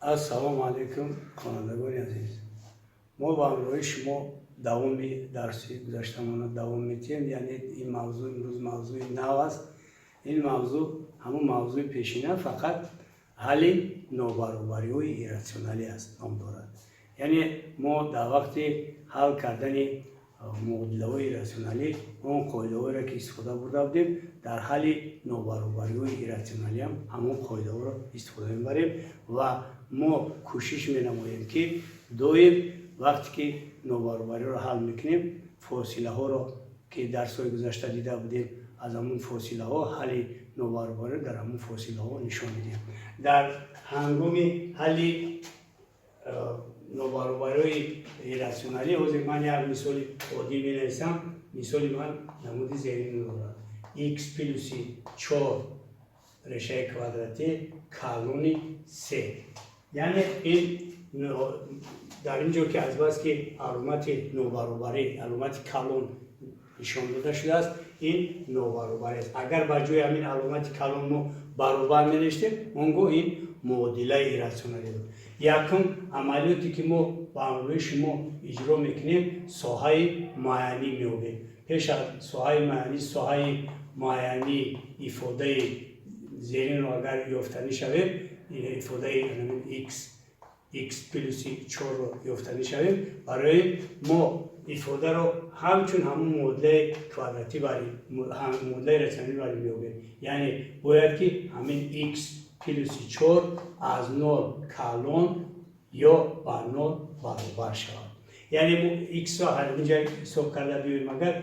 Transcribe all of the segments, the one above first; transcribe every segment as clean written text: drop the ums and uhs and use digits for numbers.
Ассалому алайкум, хонандагони азиз. Мо ба ҳамроҳи шумо давоми дарси гузаштамонро давом медиҳем. Яъне ин мавзӯъ имрӯз мавзӯи нав аст. Ин мавзӯъ ҳамон мавзӯи пешина, фақат ҳалли нобаробариҳои ирратсионалӣ аст ном дорад. Яъне мо дар вақти ҳал кардани муодилаҳои ирратсионалӣ он қоидаҳоеро, ки истифода бурда будем, дар ҳалли нобаробариҳои ирратсионалиам ҳамон қоидаҳоро истифода мебарем ва мо кӯшиш менамоем, ки доим вақте ки нобаробариро ҳал мекунем, фосилаҳоро, ки дарсҳои гузашта дида будем, аз ҳамон фосилаҳо ҳалли нобаробариро дар ҳамон фосилаҳо нишон медиҳем. Дар ҳангоми ҳалли нобаробариҳои ирратсионалӣ ҳозир ман як мисоли оддӣ менависам. Мисоли ман намуди зерин дорад: x плюси 4 решаи квадратӣ калони се. Яъне ин дар ин ҷо ки азбаски аломати нобаробарӣ, аломати калон нишон дода шудааст, ин нобаробарӣ аст. Агар ба ҷои ҳамин аломати калон мо баробар менавиштем, он гоҳ ин муодилаи ирратсионалӣ буд. Якум амалиёте, ки мо ба ҳамроҳи шумо иҷро мекунем, соҳаи муайянӣ меёбем. Пеш аз соҳаи муайянӣ, соҳаи муайянии ифодаи зеринро агар ёфтанӣ шавем, ифодаи x, x плюси чорро ёфтанӣ шавем, барои мо ифодаро ҳамчун ҳамун муодилаи квадратӣ бари муодилаи ирратсионалӣ бари меёбем. Яъне бояд ки ҳамин x плюси чор аз нол калон ё ба нол баробар шавад. Яъне мо x-ро ҳаминҷа ҳисоб карда биёем, агар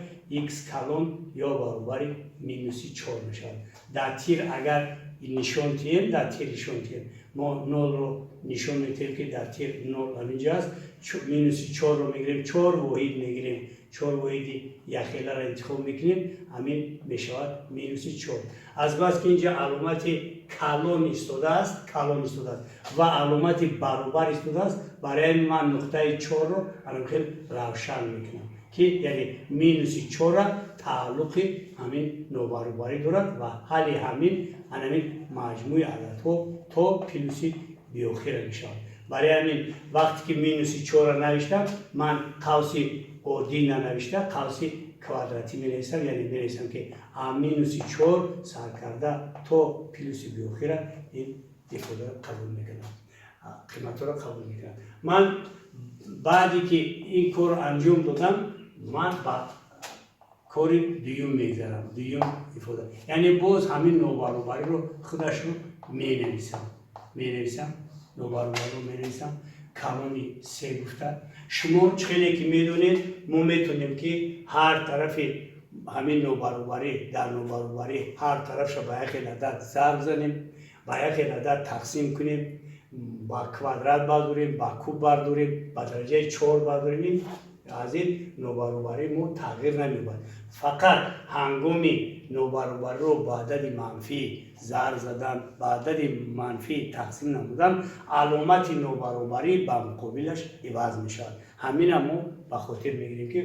x калон ё баробари минуси чор мешавад. Дар тир агар нишон диҳем, дар тир нишон диҳем, мо нолро нишон медиҳем, ки дар тир нол ҳаминҷа аст. Минуси чорро мегирем, чор воҳид мегирем, чор воҳиди якхеларо интихоб мекунем, ҳамин мешавад минуси чор. Азбаски инҷа аломати калон истодааст, калон истодааст ва аломати баробар истодааст, барои ҳамин ман нуқтаи чорро ҳамин хел равшан мекунам, ки яъне минуси чорра тааллуқи ҳамин нобаробарӣ дорад ва ҳалли ҳамин ҳамин маҷмӯи ададҳо то плюси беохира мешавад. Барои ҳамин вақте ки минуси чорро навиштам, ман қавси оддӣ нанавишта, қавси квадратӣ менависам. Яъне менависам, ки а минуси чор сар карда то плюси беохира ин ифодаро қабул мекунам, қиматҳоро қабул мекунам. Ман баъде ки ин корро анҷом додам, ман ба кори дуюм мегзарам. Дуюм ифода, яъне боз ҳамин нобаробариро худашро менависам, менависам, нобаробариро менависам калони се гуфта. Шумо чӣ хеле ки медонед, мо метавонем, ки ҳар тарафи ҳамин нобаробарӣ, дар нобаробарӣ ҳар тарафша ба як хел адад зарб занем, ба як хел адад тақсим кунем, ба квадрат бардорем, ба куб бардорем, ба дараҷаи чор бардорем, аз ин нобаробарӣ мо тағйир намеёбад. Фақат ҳангоми нобаробариро ба адади манфӣ зарб задан, ба адади манфӣ тақсим намудан, аломати нобаробарӣ ба муқобилаш иваз мешавад. Ҳамина мо ба хотир мегирем, ки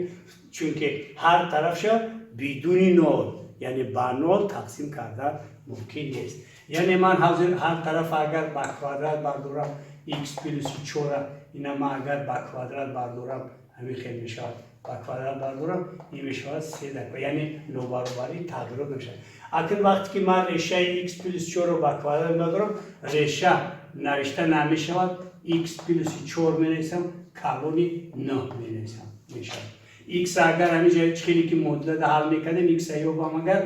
чунки ҳар тарафша бидуни нол, яъне ба нол тақсим кардан мумкин нест. Яъне ман ҳозир ҳар тараф агар ба квадрат бардорам, x плюси чора ина ман агар ба квадрат бардорам, ҳамин хел мешавад. Ба квадрат бардорам, ин мешавад се дар, яъне нобаробарӣ тағйирот намешавад. Акнун вақте ки ман решаи x плюс чорро ба квадрат мебардорам, реша навишта намешавад, x плюси чор менависам, калони нӯҳ менависам, мешавад. X агар ҳаминҷа хеле ки муодилада ҳал мекардем, x ёбам, агар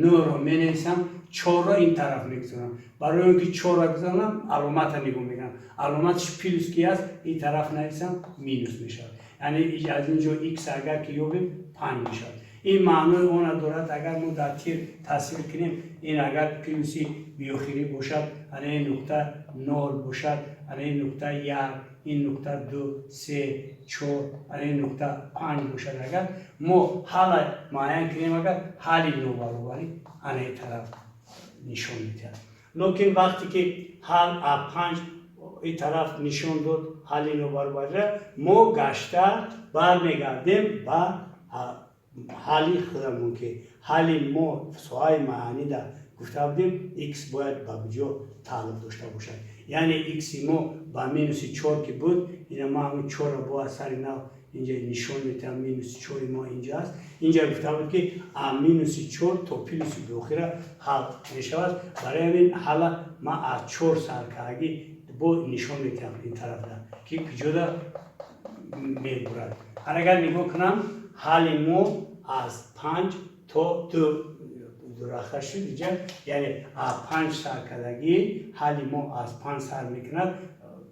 нӯҳро менависам, чорро ин тараф мегузорам. Барои он ки чорро гузорам, аломата нигоҳ мекунам. Аломаташ плюс ки аст, ин тараф нависам, минус мешавад. Яъне аз ин ҷо x агар ки ёбем, панҷ мешавад. Ин маънои она дорад, агар мо дар тир тасвир кунем, ин агар плюси беохирӣ бошад, ана ин нуқта нол бошад, ана ин нуқта як, ин нуқта ду, се, чор, ана ин нуқта панҷ бошад, агар мо ҳалла муайян кунем, агар ҳалли нобаробарӣ ана ин тараф нишон медиҳад. Лекин вақте ки ҳал а панҷ ин тараф нишон дод ҳалли нобаробариро, мо гашта бармегардем ба ҳалли худамон, ки ҳалли мо соҳаи муайянида гуфта будем, x бояд ба куҷо тааллуқ дошта бошад. Яъне икси мо ба минуси чор ки буд, ина ма ҳамн чорро бо аз сари нав инҷа нишон метиҳам. Минуси чори мо инҷа аст. Инҷа гуфта буд, ки а минуси чор то плюси беохира ҳал мешавад. Барои ҳамин ҳалла ман аз чор саркарагӣ бо нишон метиҳам ин тарафда, ки куҷода мебурад. Агар нигоҳ кунам, ҳалли мо аз панҷ то ду дураха шуд инҷа, яъне аз панҷ саркардагӣ ҳалли мо аз панҷ сар мекунад,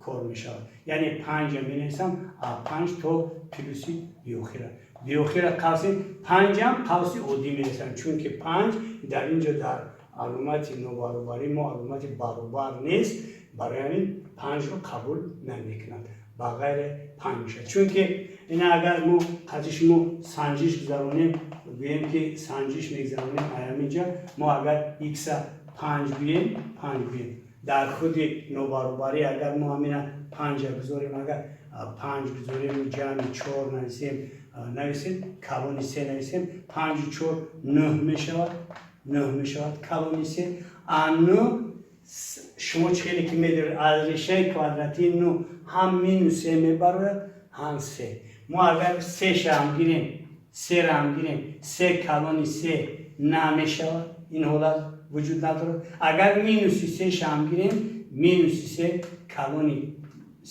кор мешавад. Яъне панҷа менависам, аз панҷ то плюси беохира. Беохира қавси панҷам қавси оддӣ менависам, чунки панҷ дар инҷо дар аломати нобаробарӣ мо аломати баробар нест. Барои ҳамин панҷро қабул намекунад, ба ғайри панҷ мешавад. Чунки ина агар мо қади шумо санҷиш гузаронем, гӯем, ки санҷиш мегузаронем, ҳаминҷа мо агар икса панҷ гӯем, панҷ гӯем, дар худи нобаробарӣ агар мо ҳамина панҷа гузорем, агар панҷ гузорем, ҷамъи чор нависем, калони се нависем, панҷу чор нӯҳ мешавад, нӯҳ мешавад калони се. А нӯҳ, шумо чӣ хеле ки медонед, аз решаи квадратии нӯҳ ҳам минус се мебарояд, ҳам се. Мо агар сешаам гирем, сераам гирем, се калони се намешавад, ин ҳолат вуҷуд надорад. Агар минуси сешаам гирем, минуси се калони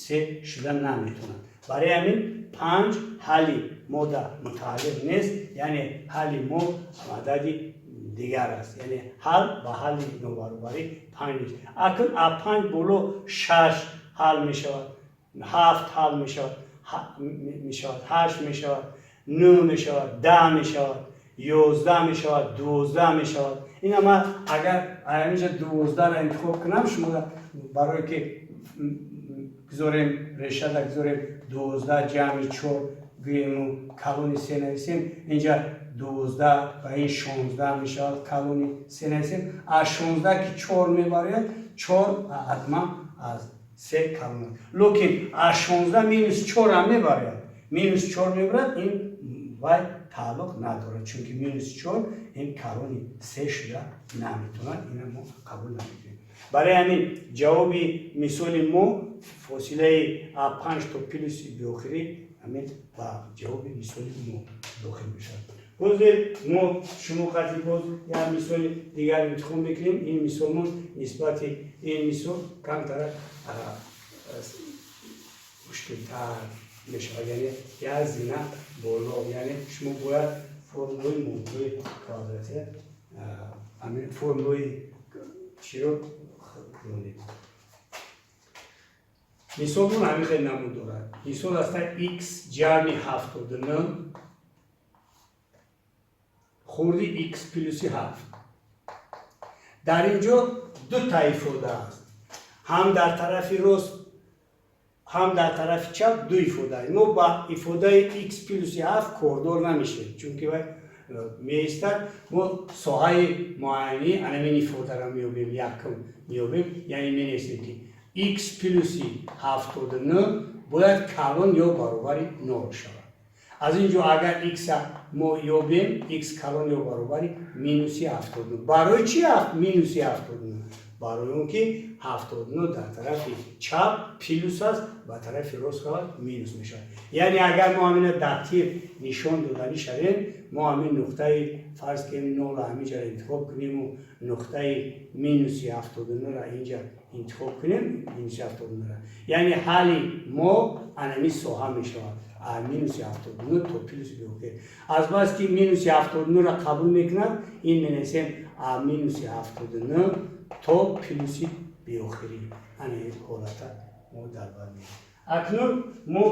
се шуда наметавонад. Барои ҳамин панҷ ҳалли мода мутааллиқ нест, яъне ҳалли мо адади дигар аст, яъне ҳал ба ҳалли нобаробарӣ панҷ нест. Акн а панҷ боло шаш ҳал мешавад, ҳафт ҳал мешавад, ҳашт мешавад, нӯҳ мешавад, 10 мешавад, 11 мешавад, 12 мешавад. Ина ман агар ҳаминҷа 12-ро интихоб кунам, шумо барое ки гузорем, решада гузорем, 12 ҷамъи чор гӯему калони се нависем, инҷа 12 ва ин 16 мешавад, калони се нависем, аз 16 ки чор мебарояд, чор ҳатман аз се калон. Лекин аз 16 минус чор ҳам мебарояд, минус чор мебарад, ин вай тааллуқ надорад, чунки минус чор ин калони се шуда наметавонад. Ина мо қабул намекунем. Барои ҳамин ҷавоби мисоли мо фосилаи а панҷ то плюси беохирӣ ҳамин ба ҷавоби мисоли мо дохил мешавад. Ҳозир мо шумо қати боз як мисоли дигар интихоб мекунем. Ин мисолмон нисбати ин мисол камтара мушкилтар мешавад, яъне як зина боло, яъне шумо бояд формулаи модулҳои квадратия, ҳамин формулаи чиро донед. Мисолмон ҳамин хел намуд дорад. Мисол аста: x ҷамъи 79 хурди x плюси ҳафт. Дар ин ҷо ду та ифода аст, ҳам дар тарафи рост, ҳам дар тарафи чап ду ифода. Мо ба ифодаи x плюси ҳафт кордор намешавем, чунки вай меистад. Мо соҳаи муайянӣ анамин ифодаро меёбем, якум меёбем, яъне менависем, ки x плюси 79 бояд калон ё баробари нол шавад. Аз ин ҷо агар x-а мо ёбем, x калон ё баробари минуси 79. Барои чи минуси 79? Барои он ки 79 дар тарафи чап плюс аст, ба тарафи рост равад, минус мешавад. Яъне агар мо ҳамина дар тир нишон доданӣ шавем, мо ҳамин нуқтаи, фарз кунем, нола ҳаминҷаро интихоб куниму нуқтаи минуси 79-ро инҷа интихоб кунем, минуси 79-ро, яъне ҳалли мо анами соҳа мешавад, минуси 79 то плюси беохир. Азбаски минуси 79-ро қабул мекунад, ин менависем минуси 79 то плюси беохирӣ. Ана ин ҳолата мо дар бар мегирем. Акнун мо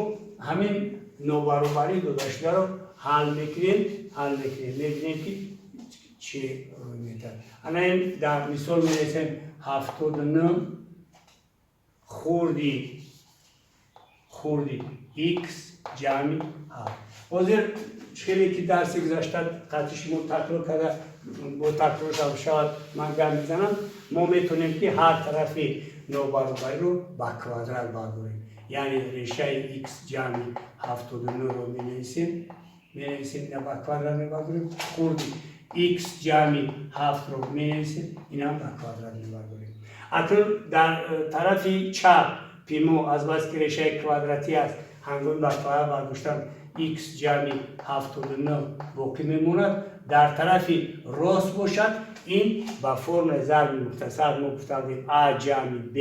ҳамин нобаробарӣ додашударо ҳал мекунем, мебинем, ки чӣ рӯй медиҳад. Ана ин дар мисол менависем: 79 хурди x ҷамъи ҳафт. Ҳозир хеле ки дарси гузашта қатъи шумо такрор карда, бо такрор шавад, ман гап мезанам. Мо метавонем, ки ҳар тарафи нобаробариро ба квадрат бардорем, яъне решаи x ҷамъи 79-ро менависем, ина ба квадрат мебардорем, хурди x ҷамъи ҳафтро менависем, инам ба квадрат мебардорем. Акнун дар тарафи чап мо азбаски решаи квадратӣ аст, ҳангоми ба квадрат бардоштан x ҷамъи 79 боқӣ мемонад. Дар тарафи рост бошад, ин ба формулаи зарби мухтасар мо гуфта будем, а ҷамъи б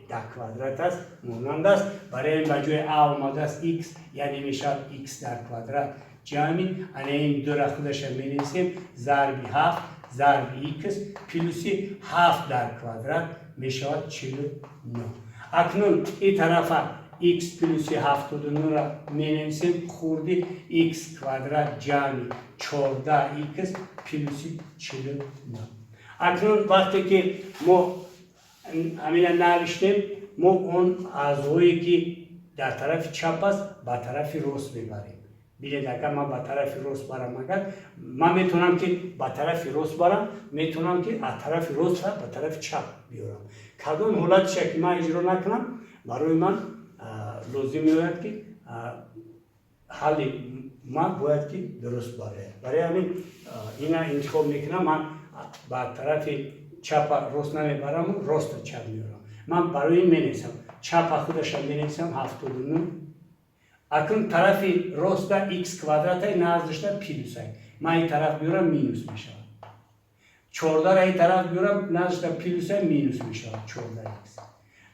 дар квадрат аст, монанд аст. Барои ин ба ҷои а омадааст x, яъне мешавад x дар квадрат ҷамъи, ана ин дура худаша менависем, зарби ҳафт зарби x плюси ҳафт дар квадрат мешавад 49. Акнун ин тарафа x плюси 79-ро менависем, хурди x квадрат ҷамъи 14 x плюси 49. Акнун вақте ки мо ҳамина навиштем, мо он аъзое, ки дар тарафи чап аст, ба тарафи рост мебарем. Бинед, агар ман ба тарафи рост барам, агар ман метавонам, ки ба тарафи рост барам, метавонам, ки аз тарафи рост ба тарафи чап биёрам. Кадом ҳолатиша ки ман иҷро накунам, барои ман лозим меояд, ки ҳалли ман бояд ки дуруст барояд. Барои ҳамин ина интихоб мекунам. Ман ба тарафи чапа рост намебараму роста чап меорам. Ман барои ин менависам, чапа худаша менависам, 79. Акнун тарафи роста x квадратай, наздашта плюсай, ман ин тараф биёрам, минус мешавад. 14-ра ин тараф биёрам, наздашта плюсай, минус мешавад 14 x.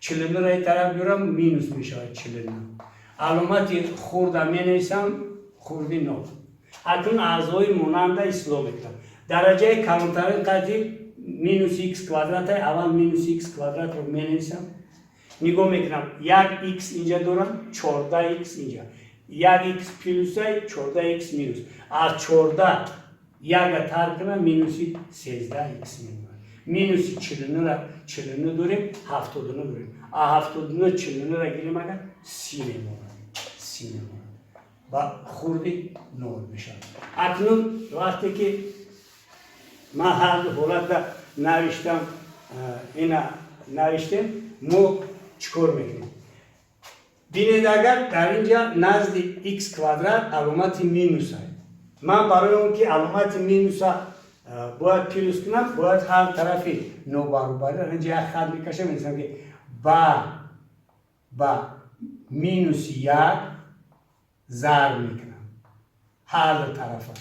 49-ра ин тараф биёрам, минус мешавад 49. Аломати хурда менависам, хурди нол. Акнун аъзои монанда ислоҳ мекунам. Дараҷаи калонтарин қади минус x квадратай, аввал минус x квадратро менависам. Нигоҳ мекунам, як x инҷа дорам, 14 x инҷа, як x плюсай, 14 x минус. Аз 14 яга тарк кунам, минуси 13 x мемонад. Минуси 49-ра, 49 дорем, 79 дорем. А 79 49-ра гирем агар, 30 мемонад, 30 мемонад, ба хурди нол мешавад. Акнун вақте ки ман ҳар ду ҳолатда навиштам, ина навиштем, мо чӣ кор мекунем? Бинед, агар дар инҷа назди x квадрат аломати минуса, ман барои он ки аломати минуса бояд плюс кунам, бояд ҳар тарафи нобаробарӣ инҷа як хат мекашам, менависам, ки ба минуси як зарб мекунам ҳар ду тарафа.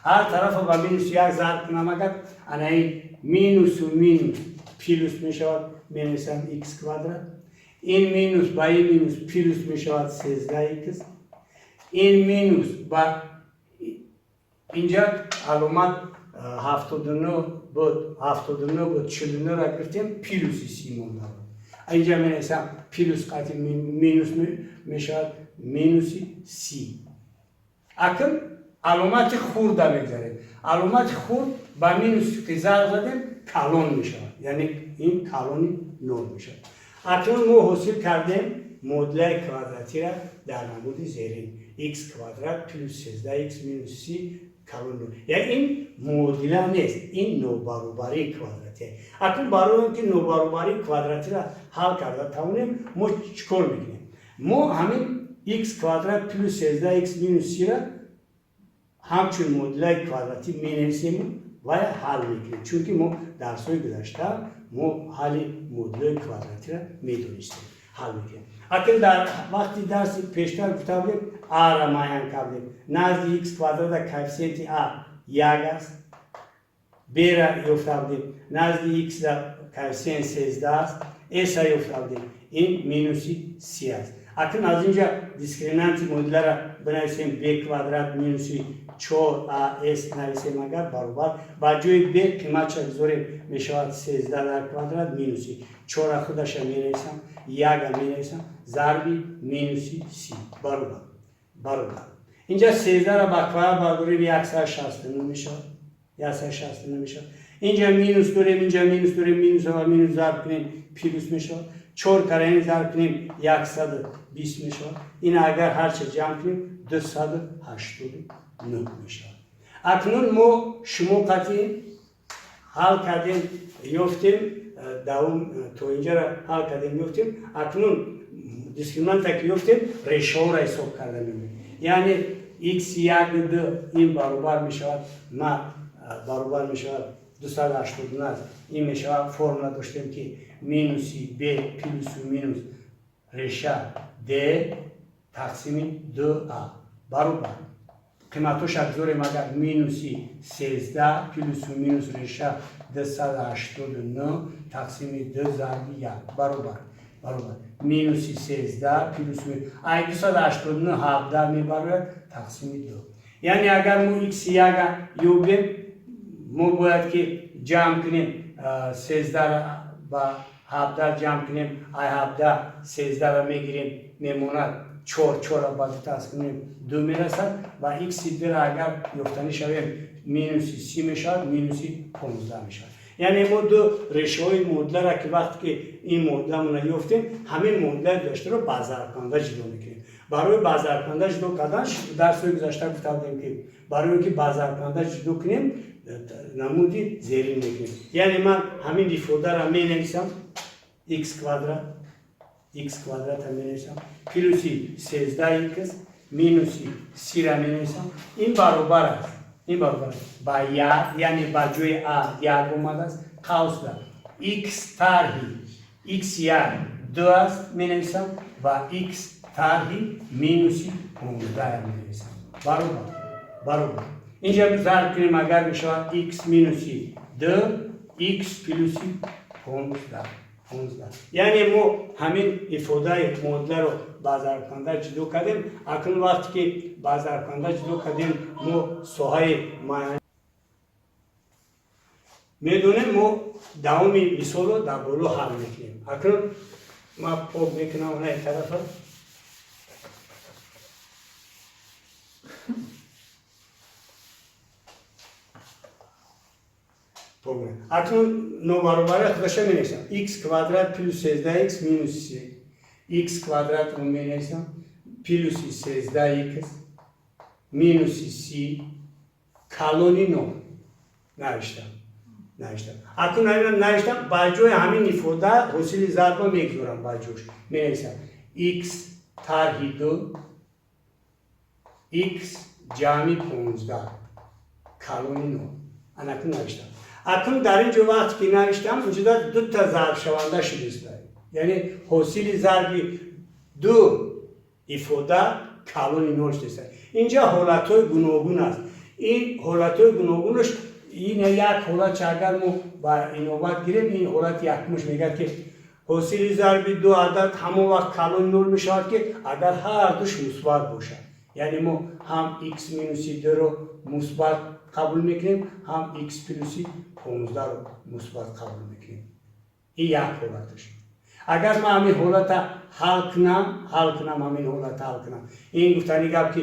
Ҳар тарафа ба минуси як зарб кунам агар, ана ин минусу минус плюс мешавад, менависам x квадрат. Ин минус ба ин минус плюс мешавад, 13 x. Ин минус ба инҷа аломат 79 буд, 79 буд, 49-ра гирифтем, плюси 30 монда буд. Инҷа менависам, плюс қати минус мешавад минуси 30. Акн аломати хурда мегзарем. Аломати хурд ба минус ки зарб задем, калон мешавад, яъне ин калони нол мешавад. Акнун мо ҳосил кардем муодилаи квадратиро дар намуди зерин: x квадрат плюс 13 x минус 30 калон нол. Яъне ин муодила нест, ин нобаробарии квадратия. Акнун барои он ки нобаробарии квадратиро ҳал карда тавонем, мо чӣ кор мекунем? Мо ҳамин x квадрат плюс 13 x минус 30-ра ҳамчун муодилаи квадратӣ менависему ва ҳал мекунем, чунки мо дарсҳои гузашта мо ҳалли муодилаи квадратиро медонистем. Ҳал мекунем. Акн дар вақти дарси пештар гуфта будем, а-ра муайян кардем. Назди x квадрата коэффисиенти а як аст. Б-ра ёфта будем, назди x-ра коэффисиент 13 аст. С-а ёфта будем, ин минуси 30 аст. Акнун аз инҷа дискриминанти муодиларо бинависем: б квадрат минуси 4 ас нависем агар, баробар, ба ҷои б қиматша гузорем, мешавад 13 дар квадрат минуси чора худаша менависам, яга менависам, зарби минуси 30, баробар. Инҷа 13-ра ба квадрат бардорем, 169 мешавад, 169 мешавад. Инҷа минус дорем, инҷа минус дорем, минус ва минус зарб кунем, плюс мешавад. Чор карани зарб кунем, 120 мешавад. Ин агар ҳарча ҷамъ кунем, 289 мешавад. Акнун мо шумо қатъи ҳал кардем, ёфтем, давом то инҷара ҳал кардем, ёфтем. Акнун дискриминанта ки ёфтем, решаҳоро ҳисоб карда мемонем. Яъне x як д ин баробар мешавад, ма баробар мешавад 289 аст. Ин мешавад, формула доштем, ки Минуси b плюсу минус реша d тақсими 2а баробар. Қиматоша гузорем, агар минуси 13 плюсу минус реша 289 тақсими 2 зарби 1 баробар минуси 13 плюс ай 289 17 мебарояд, тақсими 2. Яъне агар мо икси яка ёбем, мо бояд ки ҷамъ кунем, 13-ра ба 17 ҷамъ кунем, ай 17 13-ра мегирем, мемонад чор, чорра ба ду тақсим кунем, ду мерасад ва икси дура агар ёфтанӣ шавем, минуси 30 мешавад, минуси 15 мешавад. Яъне мо ду решаҳои муодиларо, ки вақте ки ин муодиламона ёфтем, ҳамин муодилаи доштаро ба зарбкунанда ҷудо мекунем. Барои ба зарбкунанда ҷудо кардан, дарсҳои гузашта гуфта будем, ки барои он ки ба зарбкунанда ҷудо кунем, намуди зерин мекунем. Яъне ман ҳамин ифодаро менависам: х квадрат, х квадрата менависам, плюси 13 х минуси 30-ра менависам, ин баробар аст ба як, яъне ба ҷои а як омадааст, қавсда х тарҳи х як ду аст менависам ва х тарҳи минуси 15 менависам, баробар. Инҷа зарб кунем агар, мешавад х минуси ду х плюси 15. Яъне мо ҳамин ифодаи муодиларо ба зарбкунанда ҷудо кардем. Акнун вақте ки ба зарбкунанда ҷудо кардем, мо соҳаи муайян медонем. Мо давоми мисолро дар боло ҳал мекунем. Акнун ман пок мекунам онаи тарафа. Акнун нобаробарии худаша менависам: х квадрат плюс 13 х минус се. Х квадратро менависам, плюси 13 х минуси 30 калони нол навиштам. Акнун ҳамина навиштам, ба ҷои ҳамин ифода ҳосили зарба мегузорам, ба ҷош менависам х тарҳи ду х ҷамъи 15 калони нол. Анакун навиштам. Акнун дар ин ҷо вақте ки навиштам, инҷода дута зарбшаванда шудааст, яъне ҳосили зарби ду ифода калони нол шудааст. Инҷа ҳолатҳои гуногун аст. Ин ҳолатҳои гуногунаш, ин як ҳолатш агар мо ба инобат гирем, ин ҳолати якумаш мегӯяд, ки ҳосили зарби ду адад ҳамон вақт калони нол мешавад, ки агар ҳар душ мусбат бошад. Яъне мо ҳам х минуси дуро мусбат қабул мекунем, ҳам х плюси 15-ро мусбат қабул мекунем. Ин як ҳолаташ. Агар ман ҳамин ҳолата ҳал кунам, ҳамин ҳолата ҳал кунам, ин гуфтани гап, ки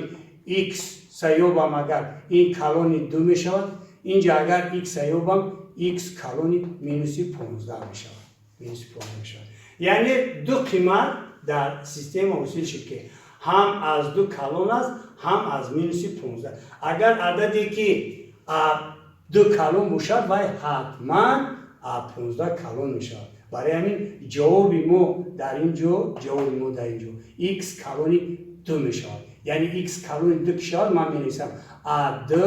х саёбам, агар ин калони ду мешавад. Инҷа агар х саёбам, х калони минуси 15 мешавад, минуси 15 мешавад. Яъне ду қимат дар система ҳосил шуд, ки ҳам аз ду калон аст, ҳам аз минуси 15. Агар ададе ки ду калон бошад, вай ҳатман 15 калон мешавад. Барои ҳамин ҷавоби мо дар ин ҷо х калони ду мешавад. Яъне х калони ду ки шавад, ман менависам а ду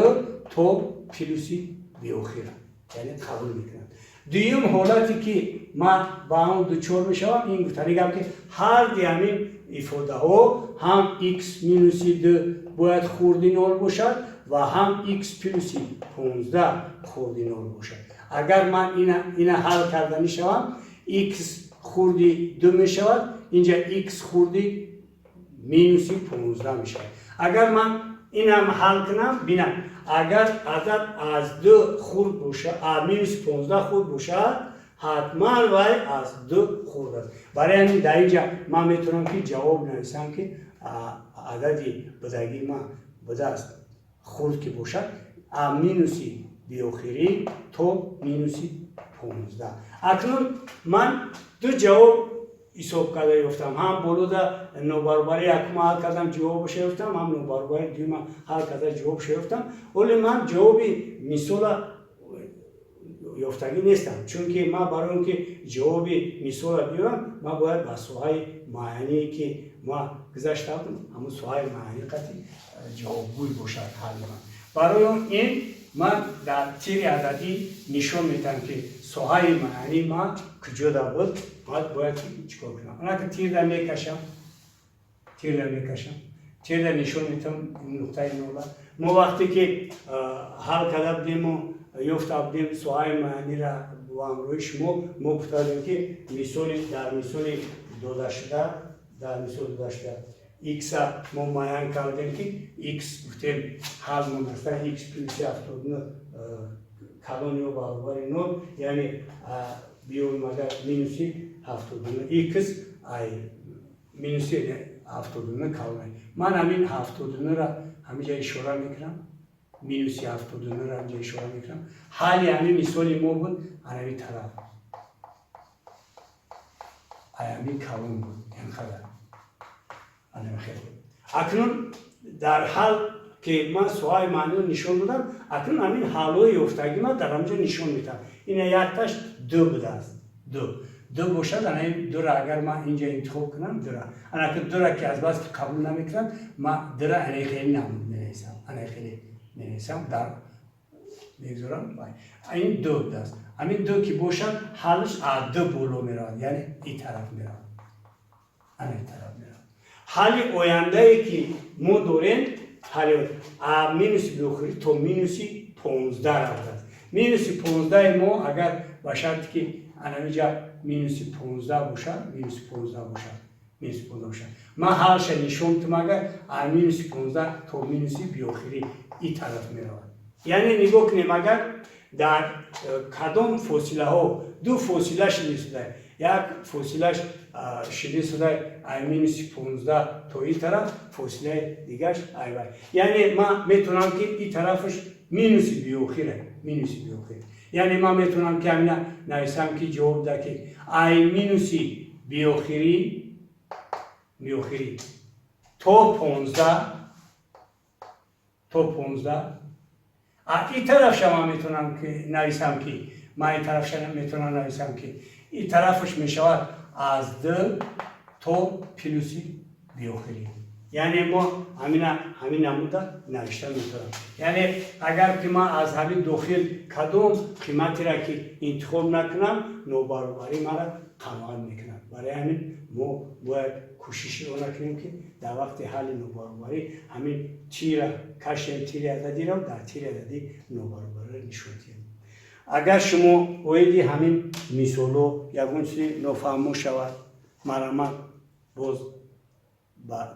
то плюси беохира, яъне қабул мекунад. Дуюм ҳолате ки ман ба он дучор мешавам, ин гуфтани гап, ки ҳарди ҳамин ифодаҳо, ҳам х минуси ду бояд хурди нол бошад ва ҳам х плюси 15 хурди нол бошад. Агар ман ина ҳал карданӣ шавам, х хурди ду мешавад, инҷа х хурди минуси 15 мешавад. Агар ман инам ҳал кунам, бинам, агар адад аз ду хурд бошад, минуси 15 хурд бошад, ҳатман вай аз ду хурд аст. Барои ҳамин дар инҷа ман метавонам ки ҷавоб нависам, ки адади будагии ман будааст, хурд ки бошад, а минуси беохирӣ то минуси 15. Акнун ман ду ҷавоб ҳисоб карда ёфтам: ҳам болода нобаробари якума ҳал кардам, ҷавобаша ёфтам, ҳам нобаробари дуюма ҳал карда, ҷавобша ёфтам. Оле ман ҷавоби мисола ёфтагӣ нестам, чунки ман барои он ки ҷавоби мисола биёрам, ман бояд ба соҳаи муайяне, ки ма гузашта будам, ҳамун соҳаи муайяни қатъи ҷавобгӯй бошад ҳалли ман. Барои он ин ман дар тири ададӣ нишон медиҳам, ки соҳаи Соҳаи муайяни ма куҷода буд, баъд бояд чӣ кор кунам? Анака тирда мекашам, тирда мекашам, тирда нишон медиҳам нуқтаи нола. Мо вақте ки ҳал карда будему ёфта будем соҳаи муайянира бо ҳамроҳи шумо, мо гуфта будем, ки мисоли дар мисоли додашуда, дар мисоли додашуда икса мо муайян кардем, ки икс гуфтем ҳал мондаста икс плюси 79 калон ё баробари нол, яъне биёем, агар минуси 79, икс ай минуси 79 калон. Ман ҳамин 79-ра ҳаминҷа ишора мекунам, минуси 79-ра ҳаминҷа ишора мекунам. Ҳалли ҳамин мисоли мо буд анами тараф, ай ҳамин калон буд, инқадар анами хел буд. Акнун дар ҳал ки ман соҳаи маъниро нишон додам, акнун ҳамин ҳалҳои ёфтагӣ ман дар ҳаминҷо нишон медиҳам. Ина якташ ду будааст. Ду, ду бошад, ана ин дура агар ман инҷа интихоб кунам, дура анаки дура ки аз бас ки қабул намекунад, ман дура анаи хеле намуд менависам, анаи хеле менависам, дар мегузорам. Ин ду будааст. Ҳамин ду ки бошад, ҳаллаш аз ду боло меравад, яъне и тараф меравад, ана и тараф меравад. Ҳалли ояндае ки мо дорем, ҳалли минуси беохирӣ то минуси 15 рафтааст. Минуси 15-и мо агар ба шарте ки анамиҷа минуси 15 бошад, минуси 15 бошад, минуси 15 бошад, ман ҳалша нишон дитам, агар аз минуси 15 то минуси беохирӣ и тараф меравад. Яъне нигоҳ кунем, агар дар кадом фосилаҳо ду фосила шидисуда, як фосилаш шидисуда ай минуси 15 то ин тараф, фосилаи дигаш айвай. Яъне ман метавонам, ки ин тарафаш минуси беохира, минуси беохир. Яъне ман метавонам, ки ҳамина нависам, ки ҷавоб да, ки ай минуси беохирӣ, беохирӣ то 15, то 15. А ин тарафша ман метавонам ки нависам, ки ман ин тарафша метавонам нависам, ки ин тарафаш мешавад аз д то плюси беохирӣ. Яъне мо ҳамина ҳамин намуда навишта метавонам. Яъне агар ки ман аз ҳамин дохил кадом қиматеро ки интихоб накунам, нобаробарӣ мара қаноат мекунад. Барои ҳамин мо бояд кӯшиши она кунем, ки дар вақти ҳалли нобаробарӣ ҳамин тира кашем, тири ададиро дар тири ададӣ нобаробариро нишон диҳем. Агар шумо оиди ҳамин мисолҳо ягон чизи нофаҳмо шавад, марҳамат, боз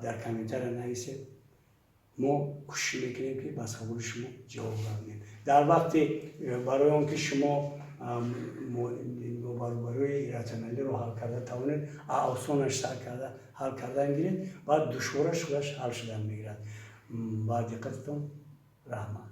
дар комментария нависед. Мо кӯшиш мекунем, ки ба саволи шумо ҷавоб гардонем дар вақти барои он ки шумо нобаробариҳои ирратсионалиро ҳал карда тавонед, осонаш сар карда ҳал кардан гиред, баъд душвораш худаш ҳал шудан мегирад. Ба диққататон раҳмат.